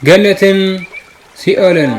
ገነትን ሲኦልን።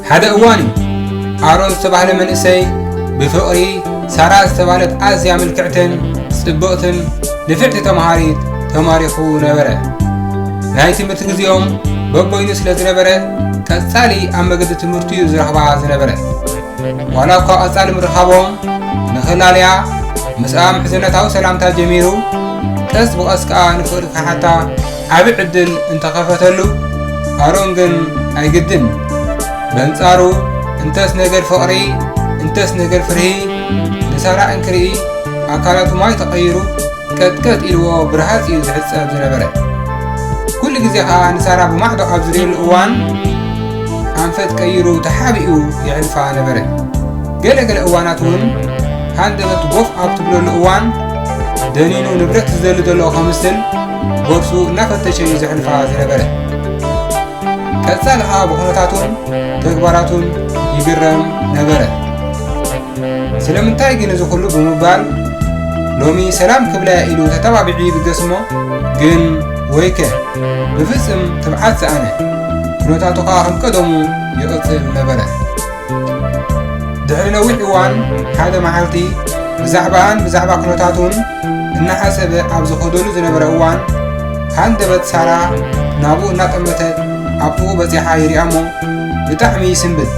ሓደ እዋን እዩ፣ ኣሮን ዝተባህለ መንእሰይ ብፍቕሪ ሳራ ዝተባህለት ኣዝያ ምልክዕትን ጽብቕትን ንፍዕቲ ተምሃሪት ተማሪኹ ነበረ። ናይ ትምህርቲ ግዜኦም በበይኑ ስለ ዝነበረ፣ ቀጻሊ ኣብ መገዲ ትምህርቱ እዩ ዝረኽባ ዝነበረ። ዋላ እኳ ቀጻሊ ምርኻቦም ንኽላለያ ምስኣ ምሕዝነታዊ ሰላምታ ጀሚሩ፣ ቀስ ብቐስ ከኣ ንፍቕሪ ክሓታ ዓቢ ዕድል እንተኸፈተሉ፣ ኣሮን ግን ኣይግድን። በንጻሩ፣ እንተስ ነገር ፍቕሪ፣ እንተስ ነገር ፍርሂ ንሳራ እንክርኢ፣ ኣካላቱ ማይ ተቐይሩ፣ ቀጥቀጥ ኢልዎ ብርሃጽ እዩ ዝሕጸብ ዝነበረ። ኩሉ ግዜ ኸኣ ንሳራ ብማዕዶ ኣብ ዝርእየሉ እዋን፣ ኣንፈት ቀይሩ ተሓቢኡ የሕልፋ ነበረ። ገለ ገለ እዋናት እውን፣ ሃንደበት ጎፍ ኣብ ትብለሉ እዋን፣ ደኒኑ ንብረት ዝደሊ ዘሎ ከምስል፣ ቦርሱ እናፈተሸ እዩ ዘሕልፋ ዝነበረ። ቀጻሊ ኸኣ ብኹነታቱን ተግባራቱን ይግረም ነበረ። ስለምንታይ ግን እዚ ኩሉ ብምባል፣ ሎሚ ሰላም ክብላ ኢሉ ተተባቢዑ ይብገስ እሞ፣ ግን ወይከ፣ ብፍጽም ትብዓት ሰኣነ። ኩነታቱ ኸኣ ከም ቀደሙ ይቕጽል ነበረ። ድሕሪ ነዊሕ እዋን፣ ሓደ መዓልቲ፣ ብዛዕባኣን ብዛዕባ ኩነታቱን እናሓሰበ ኣብ ዝኸደሉ ዝነበረ እዋን፣ ሃንደበት ሳራ ናብኡ እናጠመተት ኣብ ጥቕኡ በጺሓ ይሪኣ እሞ፣ ብጣዕሚ ይስንብድ።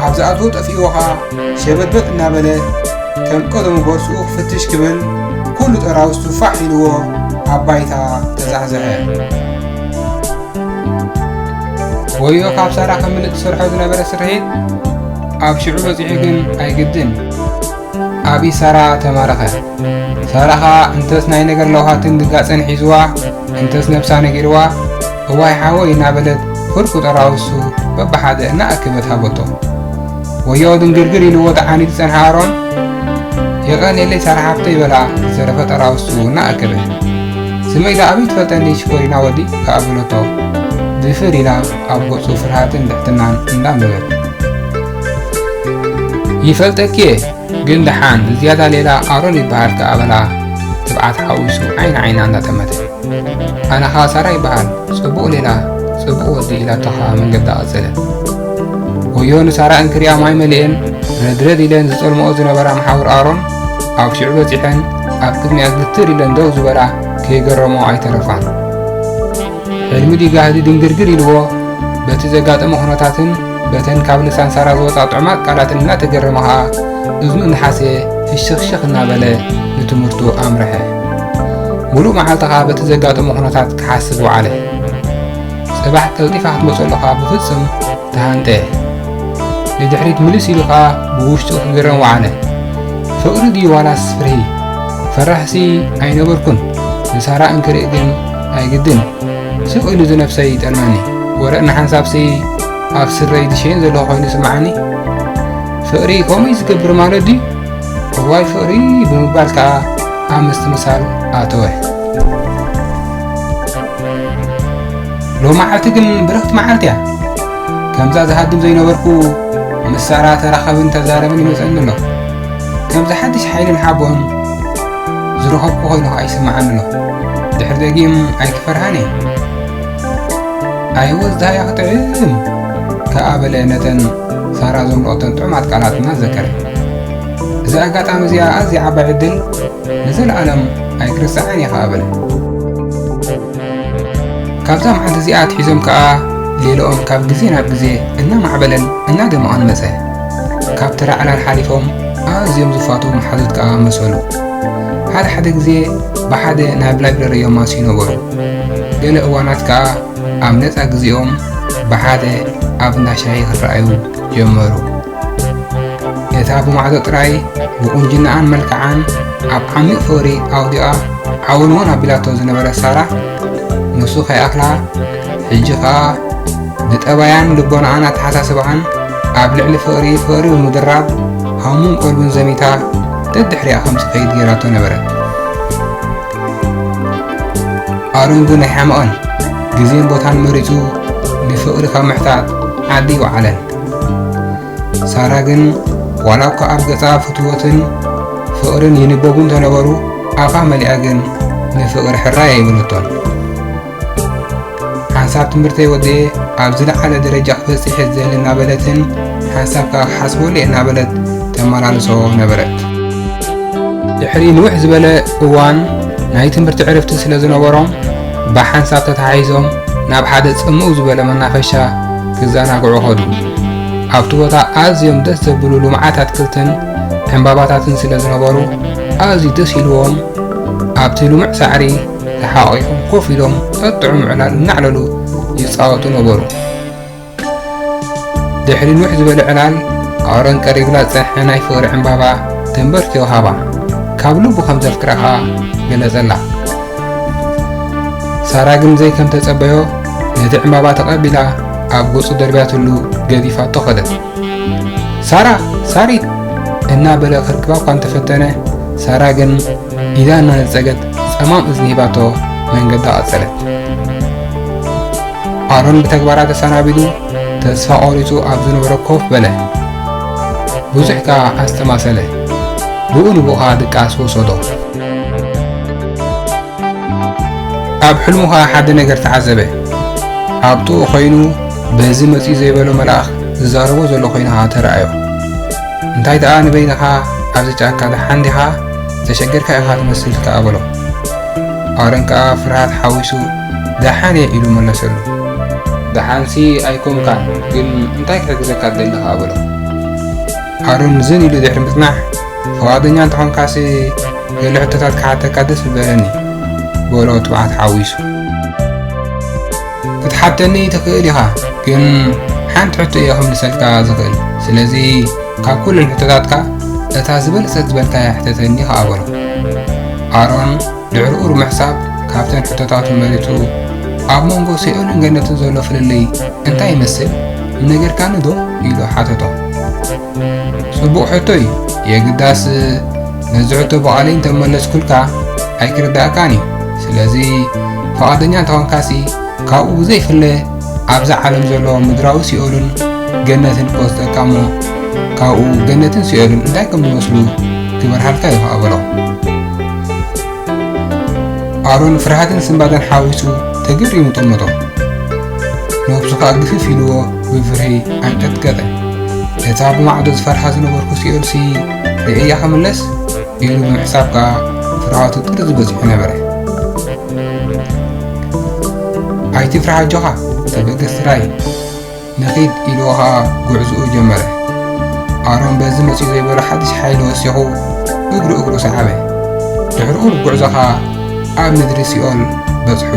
ኣብ ዝኣትዎ ጠፊእዎ ኸኣ ሸበድበድ እናበለ፣ ከም ቀደሙ ቦርስኡ ክፍትሽ ክብል፣ ኩሉ ጠራውዝቱ ፋሕ ኢልዎ ኣብ ባይታ ተዛሕዘሐ። ወዮ ካብ ሳራ ከምልጥ ዝሰርሖ ዝነበረ ስርሒት ኣብ ሽዑ በጺሑ ግን ኣይግድን። ኣብ ኢድ ሳራ ተማረኸ። ሳራ ኸኣ እንተስ ናይ ነገር ለውሃትን ድንጋጸን ሒዝዋ፣ እንተስ ነብሳ ነጊርዋ፣ እዋይ ሓወይ እናበለት ፍርቁ ጠራውሱ በብሓደ እናኣከበት ሃበቶ። ወዮ ድንግርግር ኢልዎ ተዓኒዱ ዝጸንሐ ኣሮን፣ የቐንየለይ ሳራ ሓፍተይ በላ ዝተረፈ ጠራውሱ እናኣከበ። ስመይ ደኣ ኣበይ ትፈልጠኒ ሽኮሪና ወዲ ከኣ በለቶ። ድፍር ኢላ ኣብ ገጹ ፍርሃትን ድሕትናን እንዳንበበት። ይፈልጠኪ እየ፣ ግን ደሓን ዝያዳ ሌላ ኣሮን ይበሃል ከኣ በላ ትብዓት ሓዊሱ ዓይኒ ዓይና እንዳጠመተ። ኣነ ኸኣ ሳራ ይበሃል፣ ጽቡቕ ሌላ፣ ጽቡቕ ወዲ ኢላቶ ኸኣ መንገዳ ቀጸለ። ወዮ ንሳራ እንክሪኣ ማይ መሊኤን ረድረድ ኢለን ዝጸልምኦ ዝነበራ መሓውር ኣሮን ኣብ ሽዑ በጺሐን ኣብ ቅድሚኣ ግትር ኢለን ደው ዝበላ ከይገረሞ ኣይተረፋን። ሕልሚ ድዩ ጋህዲ ድንግርግር ኢልዎ፣ በቲ ዘጋጠመ ኩነታትን በተን ካብ ልሳን ሳራ ዝወጻ ጥዑማት ቃላትን እናተገረመ ኸኣ፣ እዝኑ እናሓሰየ ፍሽኽሽኽ እናበለ ንትምህርቱ ኣምርሐ። ሙሉእ መዓልቲ ኸኣ በቲ ዘጋጠመ ኩነታት ክሓስብ ወዓለ። ጽባሕ ቀልጢፋ ክትመጸሉ ኸኣ ብፍጽም ተሃንጠየ። ንድሕሪት ምልስ ኢሉ ኸኣ ብውሽጡ ክግረም ወዓለ። ፍቕሪ ድዩ ዋላስ ፍርሂ? ፈራሕሲ ኣይነበርኩን። ንሳራ እንክርኢ ግን ኣይግድን። ስቕ ኢሉ ዝነብሰይ ይጠልመኒ። ወረ ንሓንሳብሲ ኣብ ስረይ ዝሸይን ዘለኹ ኮይኑ ይስምዓኒ። ፍቕሪ ከምኡ እዩ ዝገብር ማለት ድዩ? እዋይ ፍቕሪ ብምባል ከኣ ኣብ ምስትምሳል ኣተወ። ሎማዓልቲ ግን ብርኽቲ መዓልቲ እያ። ከምዛ ዝሃድም ዘይነበርኩ ምስ ሳራ ተራኸብን ተዛረብን ይመጸኒ ኣሎ። ከምዚ ሓድሽ ሓይልን ሓቦን ዝረኸብኩ ኮይኑ ኸኣ ይስምዓኒ ኣሎ። ድሕሪ ደጊም ኣይክፈርሃን እየ። ኣይወ ዝሃያ ክጥዕም ከኣ በለ ነተን ሳራ ዘምልኦተን ጥዑማት ቃላት እናዘከረ። እዚ ኣጋጣሚ እዚኣ ኣዝያ ዓባይ ዕድል ንዘለኣለም ኣይክርስዓን እየ ከኣ በለ። ካብዛ መዓልቲ እዚኣ ኣትሒዞም ከኣ ሌላኦም ካብ ግዜ ናብ ግዜ እናማዕበለን እናደመቐን መጸ። ካብ ተራ ዕላል ሓሊፎም ኣዝዮም ዝፋተዉ መሓዙት ከኣ መሰሉ። ሓደ ሓደ ግዜ ብሓደ ናብ ላይብረሪ እዮም ኣስዩ ነበሩ። ገለ እዋናት ከኣ ኣብ ነጻ ግዜኦም ብሓደ ኣብ እንዳ ሻሂ ክረኣዩ ጀመሩ። እታ ብማዕዶ ጥራይ ብቁንጅናኣን መልክዓን ኣብ ዓሚቕ ፍቕሪ ኣውዲቓ ዓወንወን ኣቢላቶ ዝነበረት ሳራ፣ ንሱ ከይኣኽላ፣ ሕጂ ኸኣ ብጠባያን ልቦናኣን ኣተሓሳስባኣን ኣብ ልዕሊ ፍቕሪ ፍቕሪ ብምድራብ፣ ሃሙን ቀልቡን ዘሚታ ደድሕሪኣ ከም ትኸይድ ገይራቶ ነበረት። ኣሮን ግን ኣይሓመቐን። ግዜን ቦታን መሪጹ ንፍቕሪ ካብ ምሕታት ዓዲ ኣይወዓለን። ሳራ ግን ዋላ እኳ ኣብ ገጻ ፍትወትን ፍቕርን ይንበቡ እንተነበሩ፣ ኣፋ መሊኣ ግን ንፍቕሪ ሕራይ ኣይበለቶን። ሓንሳብ ትምህርተይ ወዲኤ ኣብ ዝለዓለ ደረጃ ክበጽሕ እየ ዝደሊ እናበለትን ሓንሳብ ከኣ ክሓስበሉ እየ እናበለት ተመላልሶ ነበረት። ድሕሪ ንውሕ ዝበለ እዋን ናይ ትምህርቲ ዕረፍቲ ስለ ዝነበሮም፣ ብሓንሳብ ተተሓሒዞም ናብ ሓደ ጽምው ዝበለ መናፈሻ ክዘናግዑ ኸዱ። ኣብቲ ቦታ ኣዝዮም ደስ ዘብሉ ልሙዓት ኣትክልትን ዕምባባታትን ስለ ዝነበሩ፣ ኣዝዩ ደስ ኢልዎም፣ ኣብቲ ልሙዕ ሳዕሪ ተሓቋቒፎም ኮፍ ኢሎም ጠጥዑም ዕላል እናዕለሉ ይጻወቱ ነበሩ። ድሕሪ ንውሕ ዝበለ ዕላል፣ ኣሮን ቀሪብላ ዝጸንሐ ናይ ፍቕሪ ዕምባባ ተንበርኪኹ ሃባ። ካብ ልቡ ከም ዘፍቅራ ኸኣ ገለጸላ። ሳራ ግን ዘይከም ተጸበዮ ነቲ ዕምባባ ተቐቢላ ኣብ ገጹ ደርብያትሉ ገዲፋቶ ኸደት። ሳራ! ሳሪት! እናበለ ክርክባ እኳ እንተፈተነ፣ ሳራ ግን ኢዳ እናነጸገት ጸማም እዝኒ ሂባቶ መንገዳ ቀጸለት። ኣሮን ብተግባራ ተሰናቢዱ ተስፋ ቆሪጹ ኣብ ዝነበሮ ኮፍ በለ። ብዙሕ ከኣ ኣስተማሰለ። ብኡ ንብኡ ከኣ ድቃስ ወሰዶ። ኣብ ሕልሙ ከኣ ሓደ ነገር ተዓዘበ። ኣብ ጥቕኡ ኮይኑ በዚ መጺኡ ዘይበሎ መልኣኽ ዝዛረቦ ዘሎ ኮይኑ ከኣ ተራእዮ። እንታይ ደኣ ንበይንኻ ኣብዚ ጫካ ደሓን ዲኻ? ዝተሸገርካ ኢኻ ትመስል ከኣ በሎ። ኣሮን ከኣ ፍርሃት ሓዊሱ ደሓን እየ ኢሉ መለሰሉ። ደሓንሲ ኣይኮንካን፣ ግን እንታይ ክሕግዘካ ትደሊ ከኣ በሎ። ኣሮን ዝን ኢሉ ድሕሪ ምጽናሕ፣ ፍቓደኛ እንተኾንካሲ ገለ ሕቶታት ክሓተካ ደስ ምበለኒ በሎ ትብዓት ሓዊሱ። ክትሓተኒ ትኽእል ኢኻ፣ ግን ሓንቲ ሕቶ እየ ክምልሰልካ ዝኽእል። ስለዚ ካብ ኩለን ሕቶታትካ እታ ዝበለጸት ዝበልካያ ሕተተኒ ከኣ በሎ። ኣሮን ድሕሪ ቁሩብ ምሕሳብ ካብተን ሕቶታቱ መሪጹ፣ ኣብ መንጎ ሲኦልን ገነትን ዘሎ ፍልልይ እንታይ ይመስል? ምነገርካኒ ዶ? ኢሉ ሓተቶ። ጽቡቕ ሕቶ እዩ። የግዳስ ነዚ ሕቶ ብቓለይ እንተመለስኩልካ ኣይክርድኣካን እዩ። ስለዚ ፍቓደኛ እንተኾንካሲ ካብኡ ብዘይፍለ ኣብዛ ዓለም ዘሎ ምድራዊ ሲኦልን ገነትን ክወስደካ እሞ ካብኡ ገነትን ሲኦልን እንታይ ከም ዝመስሉ ክበርሃልካ እዩ ከኣ በሎ። ኣሮን ፍርሃትን ስንባደን ሓዊሱ ተገሪሙ ጠመቶ። ነብሱ ከኣ ግፍፍ ኢልዎ ብፍርሂ ኣንቀጥቀጠ። እታ ብማዕዶ ዝፈርሃ ዝነበርኩ ሲኦልሲ ርእየያ ክምለስ? ኢሉ ብምሕሳብ ከኣ ፍርሃቱ ጥርዚ በጺሑ ነበረ። ኣይትፍርህ ኣጆኻ፣ ተበገስ ጥራይ። ንኺድ ኢልዎ ኸኣ ጉዕዝኡ ጀመረ። ኣሮን በዚ መጺኡ ዘይበሎ ሓድሽ ሓይሊ ወሲኹ እግሩ እግሩ ሰዓበ። ድሕሪ ቁሩብ ጉዕዞ ኸኣ ኣብ ምድሪ ሲኦል በጽሑ።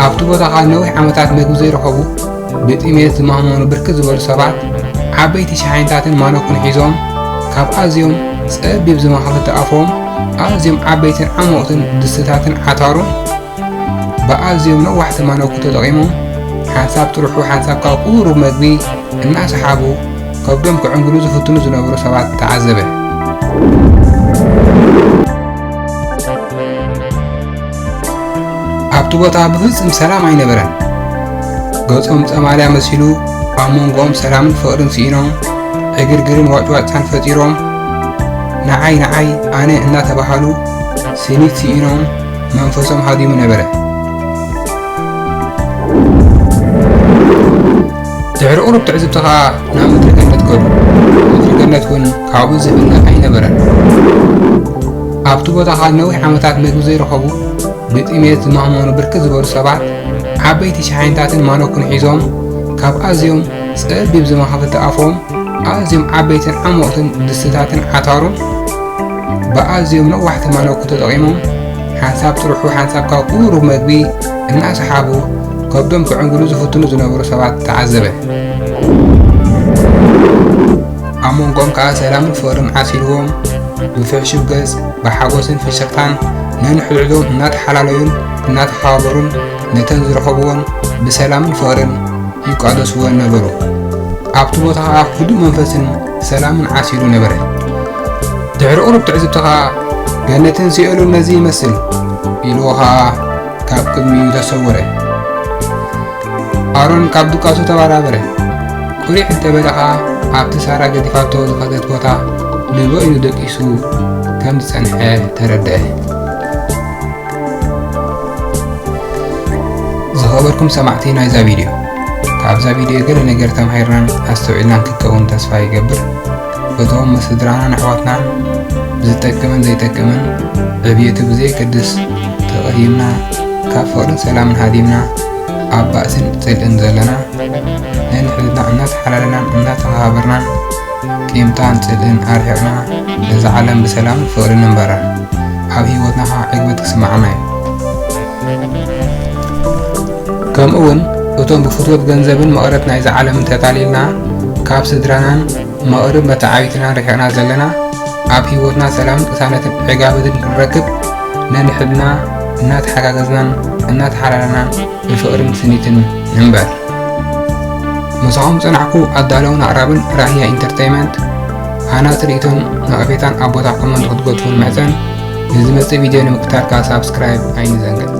ኣብቲ ቦታ ኸኣ ነዊሕ ዓመታት መግቢ ዘይረኸቡ ብጥሜት ዝማህመኑ ብርክት ዝበሉ ሰባት ዓበይቲ ሸሓኒታትን ማኖክን ሒዞም፣ ካብ ኣዝዮም ጸቢብ ዝመኻኽልቲ ኣፎም ኣዝዮም ዓበይትን ዓሞቕትን ድስትታትን ዓታሩን ብኣዝዮም ነዋሕቲ ማኖኩ ተጠቒሞም፣ ሓንሳብ ጥርሑ ሓንሳብ ካብ ቁሩብ መግቢ እናሰሓቡ ከብዶም ክዕንግሉ ዝፍትኑ ዝነበሩ ሰባት ተዓዘበ። ኣብቲ ቦታ ብፍጹም ሰላም ኣይነበረን። ገጾም ጸማልያ መሲሉ፣ ኣብ መንጎኦም ሰላምን ፍቕርን ስኢኖም፣ ዕግርግርን ዋጭዋጫን ፈጢሮም፣ ንዓይ ንዓይ ኣነ እናተባሃሉ ስኒት ስኢኖም መንፈሶም ሃዲሙ ነበረ። ድሕሪ ቁሩብ ትዕዝብቲ ኸኣ ናብ ምድሪ ገነት ከዱ። ምድሪ ገነት እውን ካብኡ ዝፍለ ኣይነበረን። ኣብቲ ቦታ ኸኣ ነዊሕ ዓመታት መግቢ ዘይረኸቡ ብጥሜት ዝማህመኑ ብርክት ዝበሉ ሰባት ዓበይቲ ሸሓኒታትን ማኖኩን ሒዞም ካብ ኣዝዮም ጸቢብ ዝመኻኽልቲ ኣፎም ኣዝዮም ዓበይትን ዓሞቕትን ድስትታትን ዓታሩን ብኣዝዮም ነዋሕቲ ማኖኩ ተጠቒሞም ሓንሳብ ጥርሑ ሓንሳብ ካብ ቁሩብ መግቢ እናሰሓቡ ከብዶም ክዕንግሉ ዝፍትኑ ዝነበሩ ሰባት ተዓዘበ። ኣብ መንጎኦም ከኣ ሰላምን ፍቕርን ዓሲልዎም፣ ብፍሕሹው ገጽ፣ ብሓጎስን ፍሽኽታን ነንሕድሕዶም እናተሓላለዩን እናተኸባበሩን ነተን ዝረኸብወን ብሰላምን ፍቕርን ይቋደስወን ነበሩ። ኣብቲ ቦታ ኸኣ ህዱእ መንፈስን ሰላምን ዓሲሉ ነበረ። ድሕሪ ቁሩብ ትዕዝብቲ ኸኣ ገነትን ሲኦልን ነዚ ይመስል፣ ኢልዎ ኸኣ ካብ ቅድሚኡ ተሰወረ። ኣሮን ካብ ድቃሱ ተባራበረ። ቁሪዕ እንተበለ ኸኣ ኣብቲ ሳራ ገዲፋቶ ዝኸደት ቦታ ንበይኑ ደቂሱ ከም ዝጸንሐ ተረድአ። ዝኸበርኩም ሰማዕቲ ናይዛ ቪድዮ፣ ካብዛ ቪድዮ ገለ ነገር ተማሂርናን ኣስተውዒልናን ክከውን ተስፋ ይገብር። እቶም ምስ ስድራናን ኣሕዋትናን ብዝጠቅምን ዘይጠቅምን ዕብየቱ ብዘየገድስ ተቐይምና፣ ካብ ፍቕርን ሰላምን ሃዲምና፣ ኣብ ባእስን ጽልእን ዘለና፣ ነንሕድና እናተሓላለናን እናተኸባበርናን፣ ቂምታን ጽልእን ኣርሒቕና፣ ነዛ ዓለም ብሰላምን ፍቕርን ንንበራ። ኣብ ህይወትና ኸዓ ዕግበት ክስምዓና እዩ። ከምኡ እውን እቶም ብፍትወት ገንዘብን መቐረት ናይዛ ዓለምን ተታሊልና፣ ካብ ስድራናን መቐርብ መተዓቢትናን ርሒቕና ዘለና፣ ኣብ ህይወትና ሰላምን ቅሳነትን ዕጋበትን ክንረክብ፣ ነንሕድና እናተሓጋገዝናን እናተሓላለናን ብፍቕርን ስኒትን ንንበር። ምሳኹም ዝጸናሕኩ ኣዳለውን ኣቕራብን ራህያ ኢንተርተይመንት። ሃናጺ ርእይቶን ነቐፌታን ኣብ ቦታ ኮመንት ክትገድፉ ንምሕጸን። ንዝመጽእ ቪድዮ ንምክታል ከኣ ሳብስክራይብ ኣይንዘንግዕ።